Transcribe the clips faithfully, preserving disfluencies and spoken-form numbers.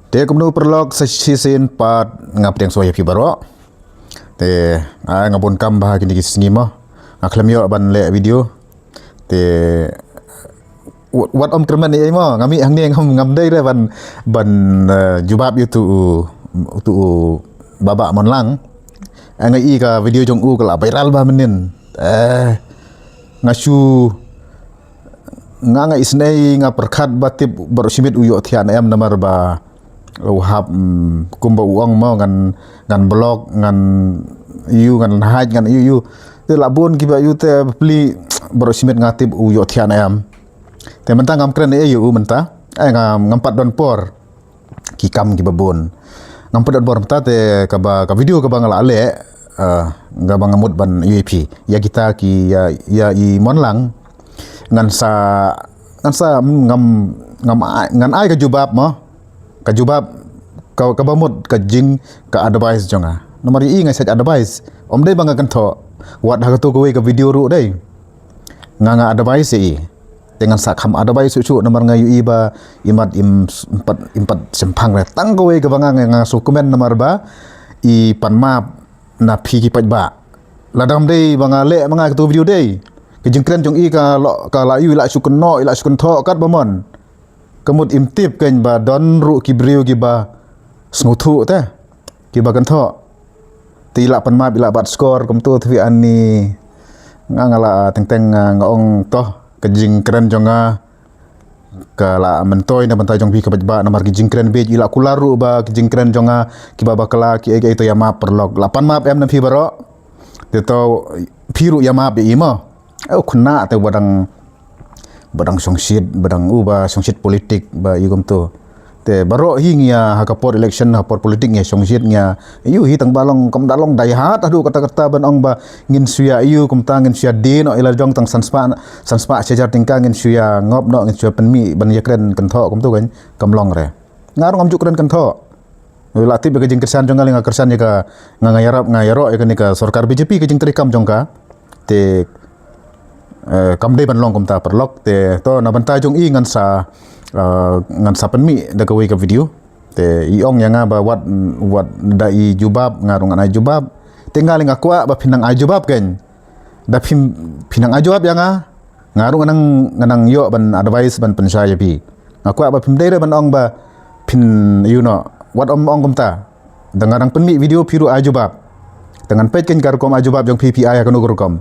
Te kumno paralok, sa shisien pat nga pdiang sngewbha ïa phi baroh. Te, ah, nga bun kam bha kine ki sngi mo. Nga khlem ïoh ban leh video. Te wa-, wat ym kyrmen ei mo, nga mih hangne ngam, ngam dei re ban, ban, eh, jubab ïa utu u, utu u Bah Bah Monlang. Eh, nga i ka video jong u ka la viral bha mynnin. Eh, nga shu, nga, nga isynei, nga pyrkhat ba tip baroh shi miet u ïohthiah ne em, namar ba u hap, mm, kumba u ong mo, ngan, ngan block, ngan ïoh, ngan hide, ngan ïoh, ïoh. Te la bun kiba ïoh te bapli, baroh shi miet nga tip u ïohthiah ne em. Te mynta ngam kren ei ïa u mynta. Eh, ngam, ngam pat don por. Ki kam kiba bun. Ngam pat don por mynta, te kaba, ka video kaba nga la leh, eh, kaba nga mut ban ïa phi, ïa kita ki, ïa, ïa i Monlang. Ngan sa, ngan sa, mm, ngam, ngam ai, ngan ai ka jubab mo. Ka jubab, ka, kaba mut ka jing, ka advice jong nga. Namar ïa i nga shait advice. Ym dei ba nga kynthoh. Wat ha kato kawei ka video ruh dei. Nga, nga advice ïa i. Te ngan sa kham advice shuh shuh namar nga ïohi ba i mat im, im pat, im pat shemphang re. Tang kawei kaba nga, nga, nga sngewkmen namar ba i pan map na phi ki paidbah. Lada ym dei ba nga leh ma nga kato video dei. Ka jingkren jong i ka la, ka la ïoh, i la shu kynnoh, i la shu kynthoh katba mon. Ka mut im tip kein ba don ruh ki briew kiba sngewthuh te, kiba kynthoh. Te i la pan map, i la bat skor kumto, te phi ani, nga, nga la teng teng, nga, nga ong to, ka jingkren jong nga ka la myntoi na bynta jong phi ki paidbah, namar ki jingkren beit, i la kular ruh ba ki jingkren jong nga kiba bakla, kiei kiei, to ïa map paralok. La pan map em na phi baroh. Te to phi ruh ïa map ïa i mo. Eh, u khynnah te ba dang, ba dang shongshit, ba dang, u ba shongshit politik, ba ïa kumto. Te baroh hi ngi ïa ha ka por election, ha por politik ngi ïa shongshit, ngi ïa, ïoh hi tang ba long, kam da long die hard haduh katta katta ban ong ba ngin shu ïa, ïoh kumta ngin shu ïa die noh ïa la jong tang san spah, san spah shi hajar tyngka ngin shu ïa ngop noh, ngin shu ïa pynmih ban ïa kren kynthoh kumto kein, kam long re. Nga ruh ngam ju kren kynthoh. La tip ïa ka jingkyrshan jong nga, lei nga kyrshan ïa ka, nga, nga ïarap, nga ïaroh ïa kane ka sorkar B J P, ka jingtrei kam jong ka. Te, eh, kam dei ban long kumta paralok. Te to na bynta jong i ngan sa, eh, ngan sa pynmih da kawei ka video. Te i ong ïa nga ba wat, wat da i jubab, nga ruh ngan ai jubab. Te nga lei nga kwah ba phin nang ai jubab kein. Da phin, phin nang ai jubab ïa nga, nga ruh ngan nang, ngan nang ïoh ban advice, ban pynshai ïa phi. Nga kwah ba phim dei re ban ong ba phin, you know, wat ym ong kumta. Da nga dang pynmih video phi ruh ai jubab. Te ngan peit kein ka rukom ai jubab jong phi, phi ai ha kano ka rukom.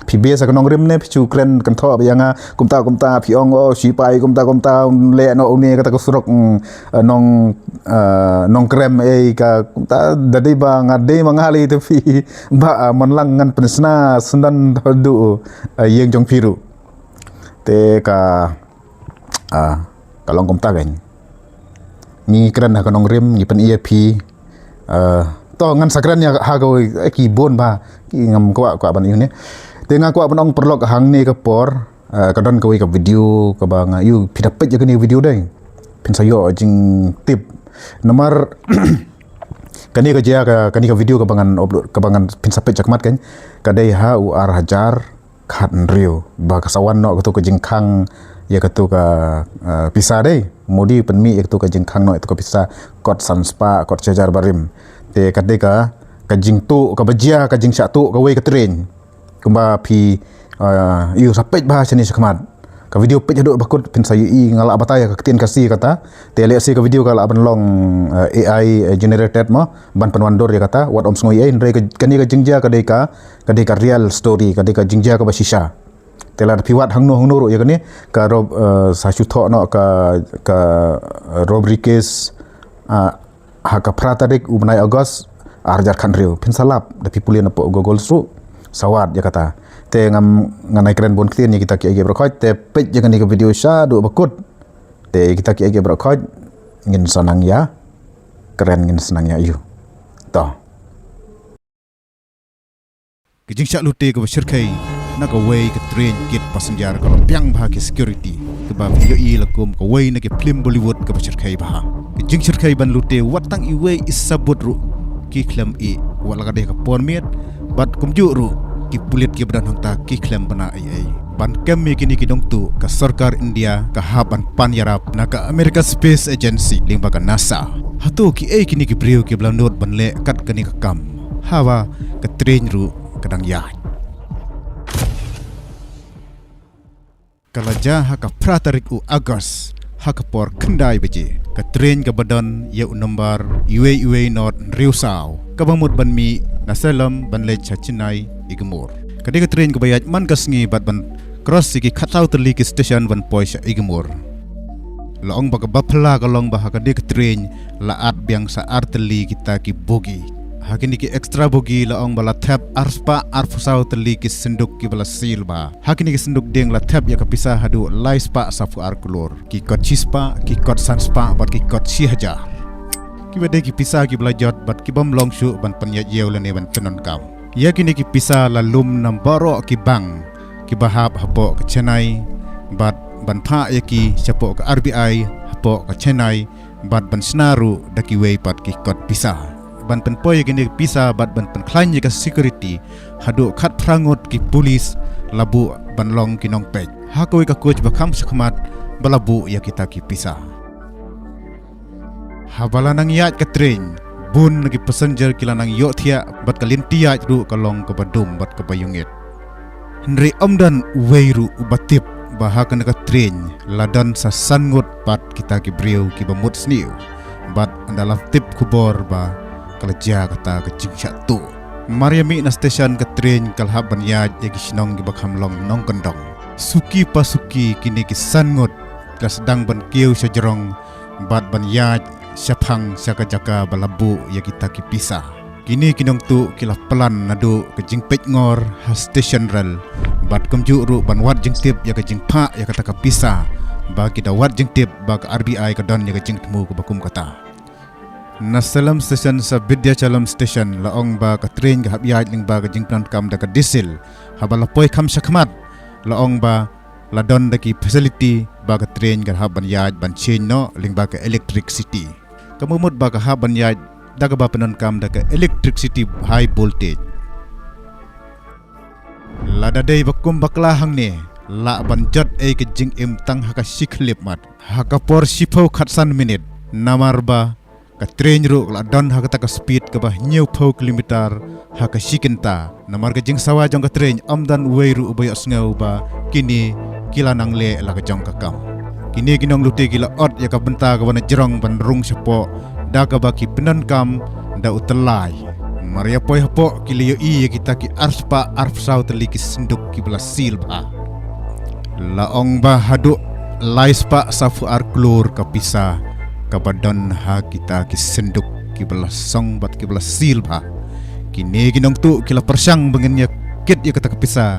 Phi base ha ka nongrim ne phi shu kren kynthoh ba ïa nga kumta kumta, phi ong, oh, sipai kumta kumta, leh noh une kata ka surok, mm, eh, nong, eh, Nongkrem, eh, ka kumta, da dei ba nga dei ma nga lei te phi Bah, ah, Monlang, ngan pynshna syndon haduh, ah, ïing jong phi ruh. Te ka, ah, ka long kumta kein. Ngi kren ha ka nongrim, ngi pyni ïa phi. Ah, to ngan sa kren ïa ha ka, eh, ki bun bha, ki ngam kwah, kwah ban ïoh ne. Te nga kwah ban ong paralok hangne ka por, ah, ka don kawei ka video kaba nga ïoh, phi da peit ïa kane ka video dei. Phin sa ïoh jingtip. Namar kane ka jia ka, kane ka video kaba ngan upload, kaba ngan phin sa peit shakhmat kein, ka dei ha u ar hajar khathynriew, ba ka sa wan noh kato ka jingkhang ïa kato ka, eh, pisa dei. Modi pynmih ïa kato ka jingkhang noh ïa kato ka pisa kot san spah, kot shi hajar barim. Te ka dei ka, ka jingtuh, kaba jia, ka jingshah tuh kawei ka train. Kumba phi, ah, ïoh sa peit bha shane shakhmat. Ka video peit haduh ba kut phin sa ïohi, nga lah batai ïa ka ktien Khasi kata. Te lehse ka video ka lah ban long, ah, A I generated mo, ban pynwandur ïa kata, wat ym sngew ei ei, hynrei ka, kane ka jingjia ka dei ka, ka dei ka real story, ka dei ka jingjia kaba shisha. Te lada phi wad hangno hangno ruh ïa kane, ka rob, ah, sa shu thoh noh ka, ka, ah, robbery case, ah, ha ka phra tarik u bnai August, ar hajar khathynriew. Phin sa lap, da phi pule na poh Google ruh, sa wad ïa kata. Te ngam, ngan ai kren bun ktien ïa kita kiei kiei baroh khoit, te peit ïa kane ka video shaduh ba kut. Te kita kiei kiei baroh khoit, ngin sa nang ïa kren, ngin sa nang ïa ïoh. To. Ka jingshah lute kaba shyrkhei na kawei ka train kit passenger ka la biang bha ki security, kaba phin ïohi la kum kawei na ki phlim Bollywood kaba shyrkhei bha. Ka jingshyrkhei ban lute wat tang iwei i sabut ruh ki khlem ïeh, wat la ka dei ka por miet, bad kumjuh ruh ki pulit kiba don hangta ki khlem bna ei ei. Ban kem ïa kine ki nongtuh, ka sorkar India ka hap ban pan ïarap na ka America Space Agency lyngba ka NASA. Hato kiei kine ki briew kiba la nud ban leh kat kane ka kam, haba ka treiñ ruh ka dang ïaid? Ka la jia ha ka phra tarik u August, ha ka por khyndai baje, ka treiñ kaba don ïa u nombar uwei uwei nod hynriew saw, kaba mut ban mih na Salem ban leit sha Chennai Egmore. Ka dei ka treiñ kaba ïaid man ka sngi bad ban cross ïa ki khatsaw tylli ki station ban poi sha Egmore. La ong ba kaba phylla ka long ba ha ka dei ka treiñ la at biang sa ar tylli kita ki bogi. Ha kine ki extra bogi la ong ba la thep arspah arphew saw tylli ki synduk kiba la seal bha. Ha kine ki synduk dieng la thep ïa ka pisa haduh laispah saphew ar klur. Ki kot shispah, ki kot sanspah bad ki kot shi hajar. Kiba dei ki pisa kiba la jot bad ki bym long shuh ban pynïaid ïew lane ban pyndonkam. Ïa kine ki pisa la lum na baroh ki bank kiba hap hapoh ka Chennai bad ban phah ïa ki shapoh ka R B I hapoh ka Chennai bad ban shna ruh da kiwei pat ki kot pisa. Ban pynpoi ïa kine ki pisa bad ban pynkhlaiñ ïa ka security haduh khatphra ngut ki pulit la buh ban long ki nongpeit. Ha kawei ka coach ba kham shakhmat ba la buh ïa kita ki pisa. Haba la nang ïaid ka treiñ, bun na ki passenger ki la nang ïohthiah bad ka lynti ïaid ruh ka long kaba dum bad kaba ïungit. Hynrei ym don uwei ruh uba tip ba ha kane ka treiñ la don sa san ngut pat kita ki briew kiba mut sniew. Bad ynda la tip khubor ba ka la jia kata ka jingshah tuh. Mar ïa mih na station ka treiñ ka la hap ban ïaid ïa ki shnong kiba kham long nongkyndong. Suki pa suki kine ki san ngut ki la sdang ban kiew sha jrong bad ban ïaid shaphang sha ka jaka ba la buh ïa kita ki pisa. Kine ki nongtuh ki la plan naduh ka jingpeitngor ha station rel bad kumjuh ruh ban wad jingtip ïa ka jingphah ïa kata ka pisa, ba ki da wad jingtip ba ka R B I ka don ïa ka jingthmu kaba kum kata. Na Salem station sha Vindhyachalem station la ong ba ka treiñ ka hap ïaid lyngba ka jingpyndonkam da ka diesel. Haba la poi kham shakhmat la ong ba la don da ki facility ba ka treiñ ka hap ban ïaid ban change noh lyngba ka electricity. Ka mut ba ka hap ban ïaid da kaba pyndonkam da ka electricity high voltage. Lada dei ba kum bakla hangne, lah ban jot ei ka jingim tang ha ka shi khyllipmat. Ha ka por shiphew khatsan minit, namar ba ka treiñ ruh ka la don ha kata ka speed kaba hynñiewphew kilometer ha ka shi kynta. Namar ka jingsawa jong ka treiñ ym don uwei ruh uba ïohsngew ba kine ki la nang leh la ka jong ka kam. Kine ki nonglute ki la ot ïa ka bynta kaba na jrong ban rung shapoh da kaba ki pyndonkam da u tyllai. Mar ïa poi hapoh ki la ïohi ïa kita ki arspah arphew saw tylli ki synduk kiba la seal bha. La ong ba haduh laispah saphew ar klur ka pisa kaba don ha kita ki synduk kiba la song bad kiba la seal bha. Kine ki nongtuh ki la pyrshang ba ngin ïa kit ïa kata ka pisa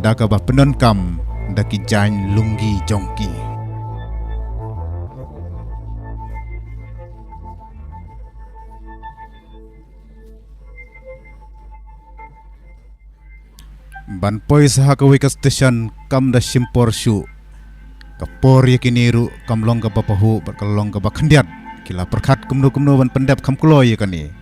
da kaba pyndonkam da ki jaiñ lunggi jong ki. Ban poi sa ha kawei ka station kam da shim por shuh. Ka por ïa kine ruh kam long kaba pahuh bad ka long kaba khyndiat. Ki la pyrkhat kumno kumno ban pyndep kham kloi ïa kane.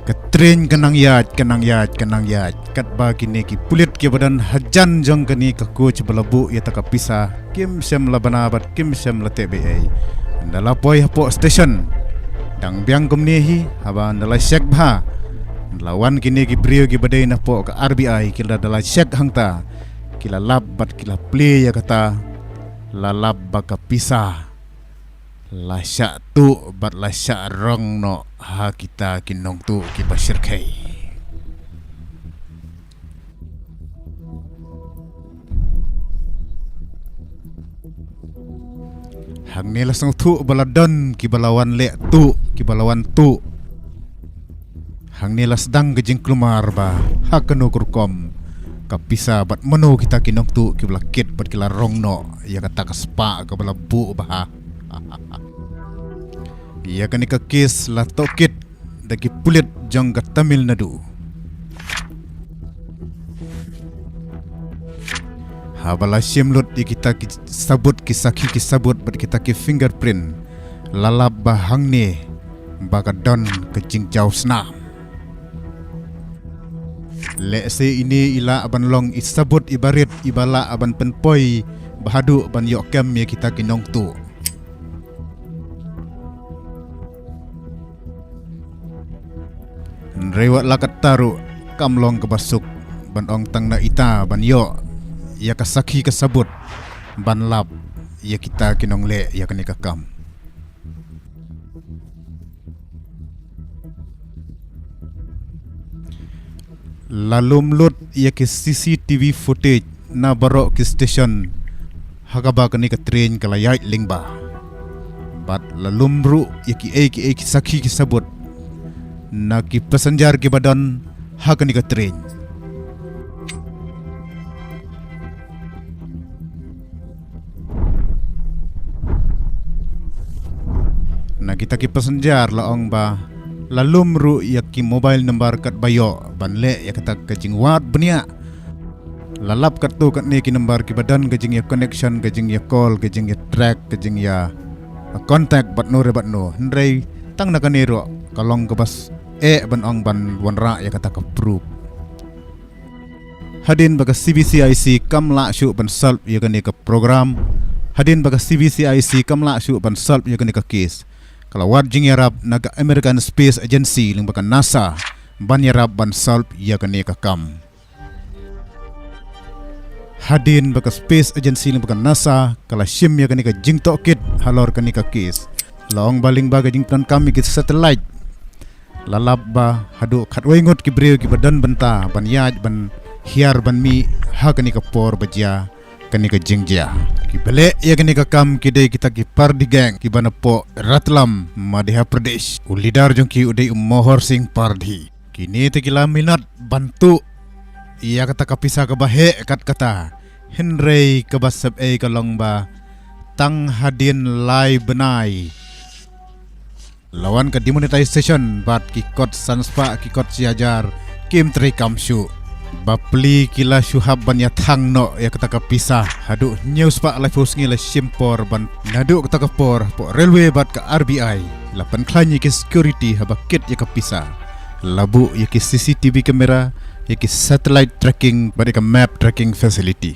Ka treiñ ka nang ïaid, ka nang ïaid, ka nang ïaid. Katba kine ki pulit kiba don hajan jong kane ka coach ba la buh ïa ta ka pisa, kim shym la bna bad kim shym la teh beiei. Ynda la poi hapoh station, dang biang kumne hi, haba ynda la check bha, ynda la wan kine ki briew kiba dei napoh ka R B I, ki la da la check hangta, ki la lap bad ki la plie ïa kata, la lap ba ka pisa la shah tuh bad la shah rong noh ha kita ki nongtuh kiba shyrkhei. Hangne la sngewthuh ba la don kiba la wan leh tuh, kiba la wan tuh. Hangne la sdang ka jingkulmar ba ha kano ka rukom ka pisa bad mano kita ki nongtuh kiba la kit bad ki la rong noh ïa kata ka spah kaba la buh bha. Ïa kane ka kes la tohkit da ki pulit jong ka Tamil Nadu. Haba la shim lut ïa kita ki sabut, ki sakhi ki sabut bad kita ki fingerprint, la lap ba hangne ba ka don ka jingjaw snam. Lehse ine i lah ban long i sabut iba rit iba lah ban pynpoi ba haduh ban ïoh kem ïa kita ki nongtuh. Hynrei wat la katta ruh kam long kaba suk ban ong tang na ita ban ïoh ïa ka sakhi ka sabut ban lap ïa kita ki nongleh ïa kane ka kam. La lum lut ïa ki C C T V footage na baroh ki station ha kaba kane ka train ka la ïaid lyngba. Bad la lum ruh ïa kiei kiei ki sakhi ki sabut na ki passenger kiba don ha kane ka train. Na kita ki passenger la ong ba la lum ruh ïa ki mobile number katba ïoh ban leh ïa kata ka jingwad bniah. La lap katto katne ki number kiba don ka jingïa connection, ka jingïa call, ka jingïa track, ka jingïa contact bad no re bad no. Hynrei tang na kane ruh ka long kaba eh ban ong ban wanrah ïa kata ka proof. Hadien ba ka C B C I C kam lah shuh ban solve ïa kane ka program. Hadien ba ka C B C I C kam lah shuh ban solve ïa kane ka case, ka la wad jingïarap na ka American Space Agency lyngba ka NASA ban ïarap ban solve ïa kane ka kam. Hadien ba ka Space Agency lyngba ka NASA ka la shim ïa kane ka jingtohkit halor kane ka case, la ong ba lyngba ka jingpyndonkam ïa ki satellite, la lap ba haduh khatwei ngut ki briew kiba don bynta ban ïaid ban hiar ban mih ha kane ka por ba jia kane ka jingjia. Kiba leh ïa kane ka kam ki dei kita ki Pardhi gang kiba napoh Ratlam, Madhya Pradesh. U leader jong ki u dei u Mohor Singh Pardhi. Kine te ki la minot ban tuh ïa kata ka pisa kaba heh kat kata. Hynrei kaba sep ei ka long ba tang hadien lai bnai la wan ka demonetization bad ki kot san spah, ki kot shi hajar kim trei kam shuh. Bapli ki la shu hap ban ïa thang noh ïa kata ka pisa. Haduh hynñiew spah laiphew sngi la shim por ban naduh kata ka por hapoh railway bad ka R B I la pynkhlaiñ ïa ki security haba kit ïa ka pisa. La buh ïa ki C C T V camera, ïa ki satellite tracking bad ïa ka map tracking facility.